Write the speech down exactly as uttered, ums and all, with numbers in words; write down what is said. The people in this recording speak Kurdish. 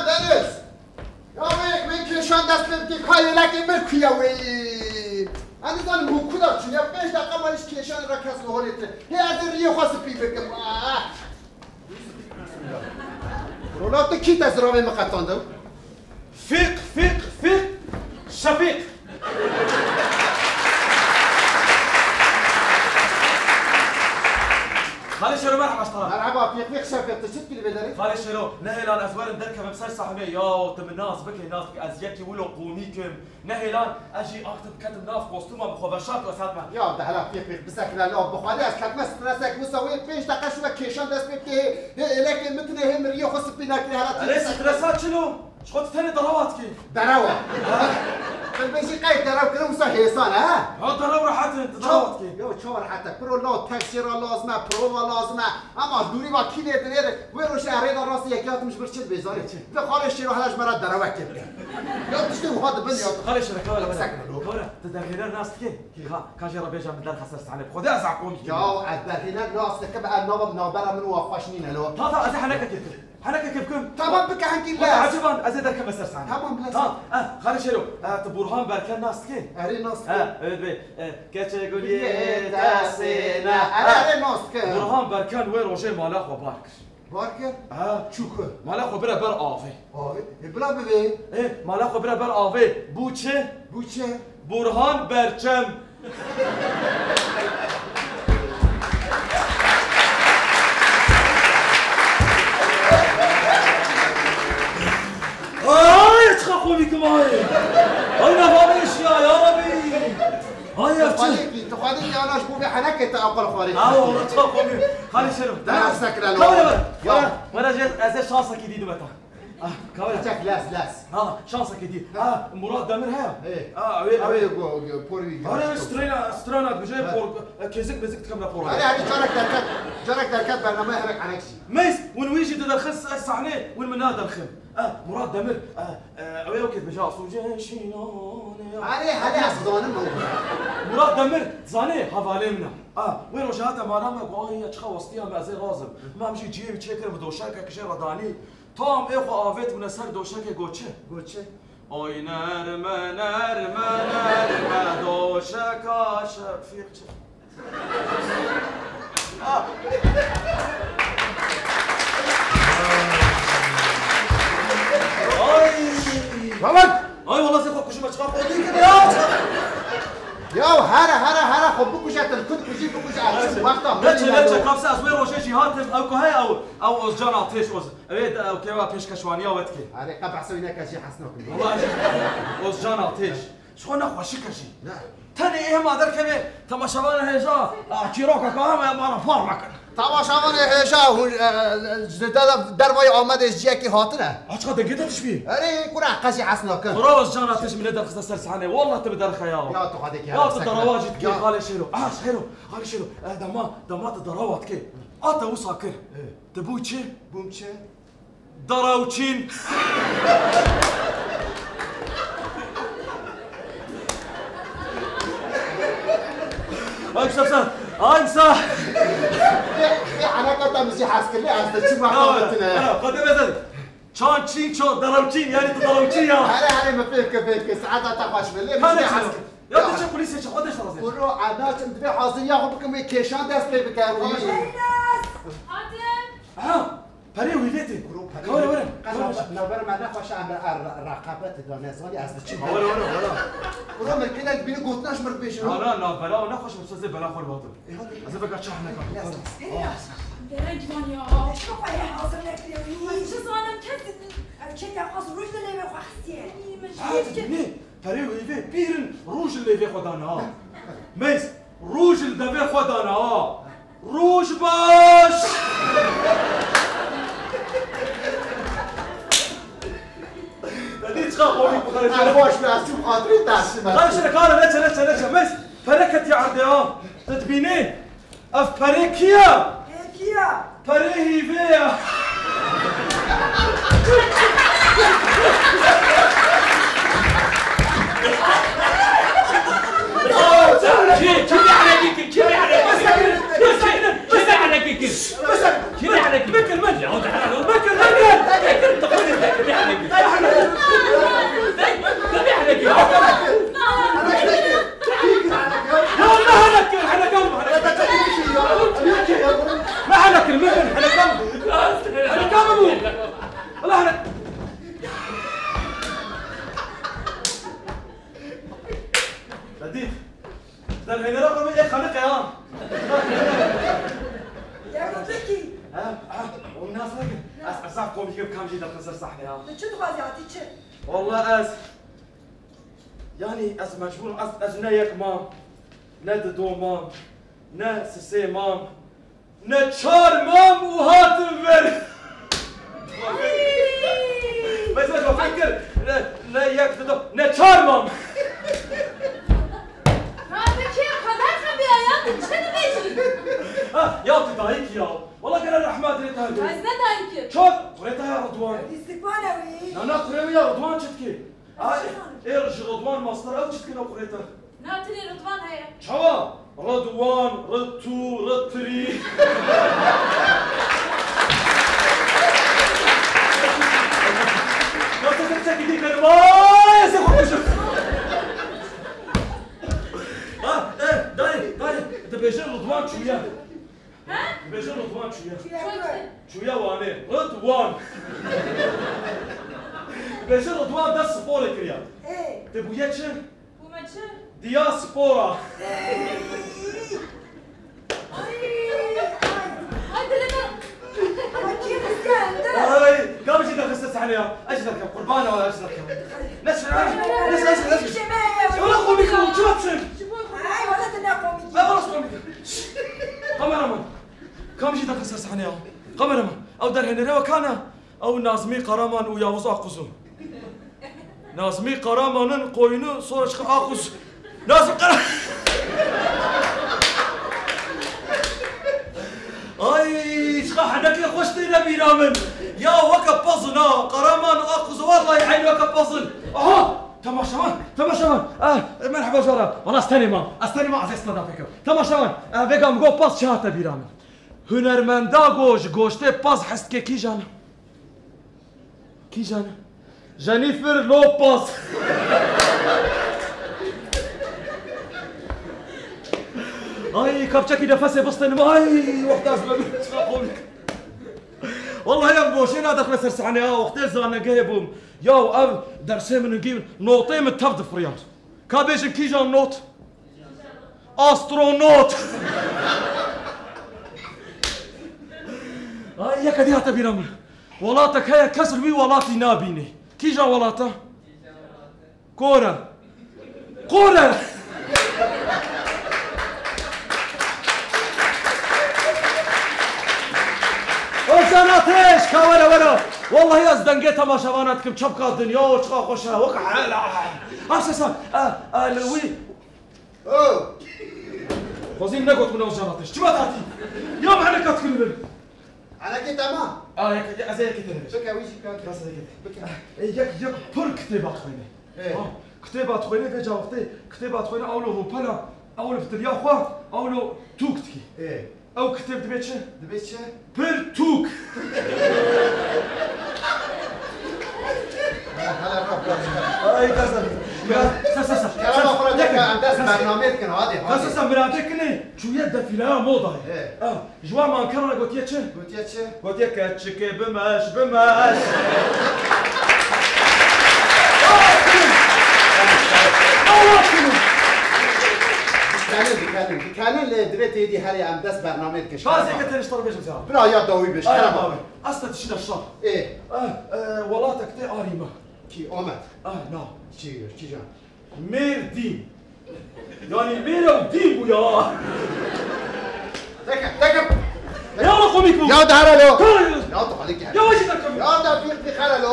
Deniz! Ya wê, wê kêşan dest pê bike, ka yêlekê min kuye wê? Ez nizanim hûn ku de çûn, ya pênc deqa me hiç kêşanê re kes li holê tine. Hê ez ê riyê xwe spî bikim. Ah! Rola tu kî te ziravê min qetandin? Fîq, fîq, fîq, Şefîq. Xalê Şero, merhaba ji te re. Merhaba, fîq, fîq, Şefîq, tu çi dikî li vê derê? Xalê Şero, nehêlan ez werim derkevim ser sahnê. Ya, tu min nas bike, nas bike, ez yekî wilo komîk im. Nehêlan, ez jî aktif ketim nav kostûma min, xwe veşart û ez hatime. Ya, de hela fîq, fîq, bisekine lav, bi Xwedê ez ketime stresek, wisa wê pênc deqa şû ve kêşan dest pê bike, hê, hê êlekê min tine, hê min riyê xwe spî nekirî, hela tu Erê, stresa çi lo? Ji xwe tu tenê derewa dikî. Derewa. Ha? Qilbê jî qey derew kirin, wisa hêsan e, ha? Ha, derew rehet in, tu derewa dikî. Ya, çawa rehet e? Piro law tek jê re lazim e, prova lazim e. Ama dûrî va kî lê dinêre, wê rojê erê de rastî yekî hatim ji vir çi dibê, zanî? Çi? Vê Xalê Şêro hela ji me re derewekê bike. Ya tiştê wiha dibin ya. Xalê Şêro, ka were, were. Sekine lo. Ka were, tu derhêner nas dikî? Kî? Ka, ka jê re bêje min derxe ser sahnê. Bi Xwedê ez aqomî kim. Ya ez derhêner nas dikim, ev nava navbera min û xweş nîne lo. Ta, ta, ez ê henekekê bikim. Henekekê bikim. Tamam, bike, hingî lez. Eceban, ez ê derkevim ser sahnê. Tamam, lez. Tamam, eh, Xalê Şêro, eh, tu Burhan Berken nas dikî? Erê, nas dikim. Eh, evet, bê, eh, Keçê guliyê te sêne. Erê, erê, nas dikim. Burhan Berken wê rojê mala xwe bar kir. Bar kir? Ha. Çû ku? Mala xwe bire ber avê. Avê? E, bila bivê. E, mala xwe bire ber avê. Bû çi? Bû çi? Burhan Berçem. Ay, çiqa komîk im ay. Ay, nava min şiya, ya Rabî. Ay, ev çi? Tu xwedî, tu xwedî yana ji bo vê henekê te aqil xwarê. Awo, tu xwe bî. Xalê Şêro. Dera sekre lo. Were, were. Ya. Were, were, jê ez ê şansekî dî dime te. Ah, ka were. Çek, lez, lez. Ha, şansekî dî. Ha, Murat Demir he. Ê. Ha, ew ê, ew ê. Ew ê go, go, porî. Are, strana, strana, guje por, e, kezik mezik dikim rapor. Are, are, carek derket, carek derket bernameyê herek enek jî. Meys, win wî jî diderxin ser sahnê, win min naderxin. Eh, Murat Demir, eh, eh, ew ê ew kê dibêje, "Asûcê şînanê." Erê, hele ez zanim ew. Murat Demir, zanê, hevalê min e. Ah, wê rojê hate mala me, got, "Ay, ya çiqa westiya me, ez ê razim." Me em jî ciyê wî çêkir, bi doşekek jê re danî. Tam ê xwe avêt bûne ser doşekê, got çi? Got çi? Oy nerme, nerme, nerme, doşeka Şefîq çi? Ay! Babat! Ay, wala sê xwe kujime, çiqa xwe dî kir ya! Ya here, here, here, xwe bikuje, tu li ku dikujî, bikuje, ez çim wexta min. Neçe, neçe, kapse, ez wê rojê jî hatim, ew ku heye ew, ew Ozcan Ateş, Oz-, ew ê de, ew kêwa pêşkeşwaniya we dike. Erê, qe behsa wî neke jî hes nakim. Wala ez jî, Ozcan Ateş. Ji xwe nexweşik e jî. Ne. Tenê ê hema derkeve temaşevanê hêja, a, çîroka ka hema mala par mekin. Temaşevanê hêja hûn, e, e, ji de-, dervayê Amedê ji ciyekî hatine. Aç ka dengê te tişbî. Erê, kura qe jî hes nakin. Xwera ez cana te ji min derxiste ser sahnê. Wallah tu bi derxe ya. Ya tu xwedê ki. Ya tu derawa jî dikê, ya. Xalê Şêro. Ah, Şêro. Xalê Şêro. E, dema, dema tu derawa dikê. A te wisa kir. E. Tu bû çi? Bûm çi? Darawçîn. Ay, kısa, kısa. Ay, kısa. Vê, vê alaka tam bizi haskirli, az da çi Ya, mahkûmetine. Ya, Fatih Bey, çan çîn, ço, darawçîn, yani tu darawçîn ya. Hele, hele, me pêv ke, pêv ke, saeta ta xweş be, lê Hadi bizi çalo. Haskir. Ya, Ya. tu çi kulîsê çi, xwe de şarazê. Kuro, ana çim divê haziriya xwe bikim, wê kêşan dest pê bike, wî. Hadim. Ha. Perê wî vê tê. Kuro, perê Kawre wî. Were. Qe Kawre navber, were. Navbera me nexweş e, em re, re, reqabet da, nezanî ez diçim. Were, were, were. Kuro, min kênek bîne gotina ji min re bêjin. Na, na, navbera we nexweş e, sazê bela xwe li vat. E, hadi. Ez ê veka çah neka. Lez, lez. Ê, lez. Dereng man ya. Çi xwe ye hazir nekiriye wî? Çi zanim kes. Ev çêke xwest rûj li lêvê xwe xistiye. Min Ha, jî tu dibînî? Perê wî vê pîr in, rûj li lêvê xwe dane ha. Meys, rûj li devê xwe dane ha. Roj baş! Te dî çiqa komîk bû, Xalê Şêro. Her baş be, ez çûm xatirê te şime. Xalê Şêro, kare, neçe, neçe, neçe. Mes, pere ketiye erdê ha. Tu dibînî? Ev perê kî ye? Ê, kî ye? Perê hîvê ye. Kî, kî ne alakî kir? Kî ne alakî kir? Kî ne alakî kir? Kî ne alakî kir? Bikin min. Ya, bikin, bikin. Bikin, bikin. Wala hene. Te dît. Derhênera xwe ê xeniqe ha. Ya Roteki. Ha, ha, o nas nake. Ez, ez zaf komîk im, kam jî derxin ser sahnê ha. Tu çi dixwazî hatî çi? Wala ez, yanî ez mecbûr im, ez, ez ne yek mam, ne dido mam, ne sisê mam, ne çar mam û hatim vir. Ay! Mesela bak, fikir, ne, ne yek dido, ne çar mam. Rafik ya, kader tabii ya, tu çi dibêjî? Ha, ya tu dayik ya. Wala gere rehmet lê te be. Ez ne dayik im. Çar, kurê te ya Ridwan. Dîstikvan ew î. Na, na, kurê wî ya Ridwan çi dikê? Ay, ê ji Ridwan mastir ew çi dikin ew kurê te? Na, tu lê Ridwan heye. Çawa? Ridwan, Ritu, Ritrî. Ya te sen çekî dî benim. Ay, ez ê xwe kujim. Ha, e, dayê, dayê, dibêje Ridwan çûye. He? Dibêje Ridwan çûye. Çûye ku? Çûye Wanê. Ridwan. Dibêje Ridwan dest sporê kiriye. Ê. Te bûye çi? Bûme çi? Diaspora. Ay, ay. Ay, dilê me. Ay, kî rizgende? Ay, kam jî derxiste sahnê ya. Ez jî derkem, qurban e, ez jî derkem. Ne şira? Ne şira? Ne şira? Wala komik û çi yapsın? Ay, wala te ne komik. Ay, wala komik. Şşş. Kameraman. Kam jî derxiste sahnê ya. Kameraman. Ew derhênere we kana. Ew Nazmî Qaraman û Yavuz Akkuzu. Nazmî Qaraman'ın koyunu, sonra çıkı Akkuz. Nazmî Qara-, ay, çiqa henekê xweş têne bîra min. Ya weke pezin ha. Qaraman, Akkuz, vallahi eyn weke pezin. Aha! Temaşevan, temaşevan. Ah, merheba jara. Wala ez tenê mam. Ez tenê mam, ez ê standupê kim. Temaşevan. Eh, vêga min got pez çi hate bîra min. Hunermenda go ji goştê pez hez dike kîjan e? Kîjan e? Jennifer Lopez. Ay, kapçekî nefesê bistînim. Ay, wexta ez me çiqa komîk. Wallahî em boşê nadixime ser sahnê ha, wextê zanegehê bûm. Yaw ev dersê min hingî notê min tev difiriyand. Ka bêjin kîjan not? Astronot. Ay, yeke dî hate bîra min. Welatek heye kes li wî welatî nabînê. Kîja welata? Kore. Kore. Ozan Ateş, ka were were. Wallahî ez dengê temaşevana dikim, çepka dinya û çiqa xweş e. Wek hela. Arsesa, e, e, li wî. Oh! Xwezî negot min ew jara te. Çima tatî? Ya me heneka dikirî bin. Henekê te ma? A, yek, yek, ez ê yekê te nebêjim. Bike, wî jî bike. Bas ez ê yekê te. Bike. E, yek, yek pir kitêba dixwêne. Ê. Ha, kitêba dixwêne, vêca wextê kitêba dixwêne, ewlo hopela, ewlo bi tiliya xwe, ewlo tûk dikî. Ê. Ew kitêb dibê çi? Dibê çi? Pirtûk. Hele, hele, rap, rap, rap. Ay, kazan. Ya, sa, sa, sa. Kerema xwe re deke, em dest bernameyê dikin, hadi, hadi. Sa, sa, sa, miradê kinê, çûye defîleya modayê. He. Ah, ji wan mankera re gotiye çi? Gotiye çi? Gotiye keçikê bimeş, bimeş. Dikenin, dikenin, dikenin, lê divê têdî herê em dest bernameyê dikin. Bazê ke tenê ji te re bêjim zêde. Bira ya dawî bêj, kerema. Ay, kerema. Asta tişî de şer. Ê. Eh, eh, welatek tê arî me. Kî, Amed? Ah, na. Çi, kîjan? Mêr dîn. Yanî mêr ew dîn bû ya. Teke, teke. Ya wala komîk bû. Ya dara lo. Kar. Ya tu halî gel. Ya wajî te komîk. Ya da bir, bir kara lo.